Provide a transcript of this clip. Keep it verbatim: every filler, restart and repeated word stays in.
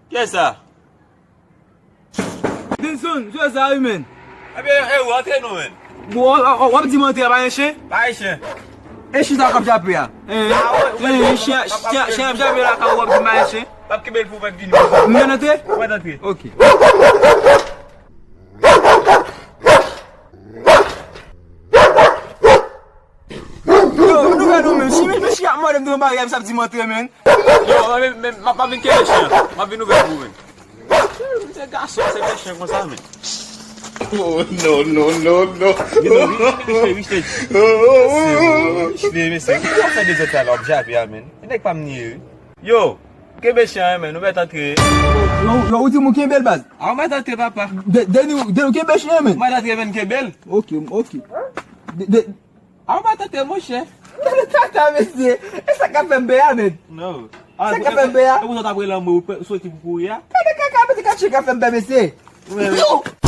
Kiyès sa? Denson, jwe sa wi, men. Ebyen, e ou antre nou, men. Bon, w, w, w ap di m antre a pa gen chen? Pa gen chen. E chen sa k ap jape a? E, e, chen, chen, chen ap jape la, ka w ap di m pa gen chen? M ap kenbe l pou w mèt vini. M mèt antre? Ou mèt antre. Ok. Yo, nou wè nou menm. Si men, men si ap mande m de yon bagay, m sa ap di m antre, men. Yo, men, men, m ap, m ap vin kenbe chen an. M ap vin ouvè pou ou, men. Se gason, se fè chen konsa, men. Oh, no, no, no, no. Yo, wi, wi, wi, wi. Mesye, mesye, mesye. Ou fè de zòt sa la, w ap jape a, men. E nèg pa m niye, wi. Yo, kenbe chen an, men, nou mèt antre. Yo, yo, ou di m ou kenbe l, baz. A, ou mèt antre, papa. De, de nou, de nou kenbe chen an, men. Ou mèt antre, men, kenbe l. Ok, ok. De, de, A, ou pa tante, monchè. Gade tata, mesye. E sa k ap fè m pè a, men? No. Sa k ap fè m pè a? E pou sa w t ap rele anmwe, ou soti pou kouri a? Gade kaka, mesye, gade chen k ap fè m pè, mesye. Yo!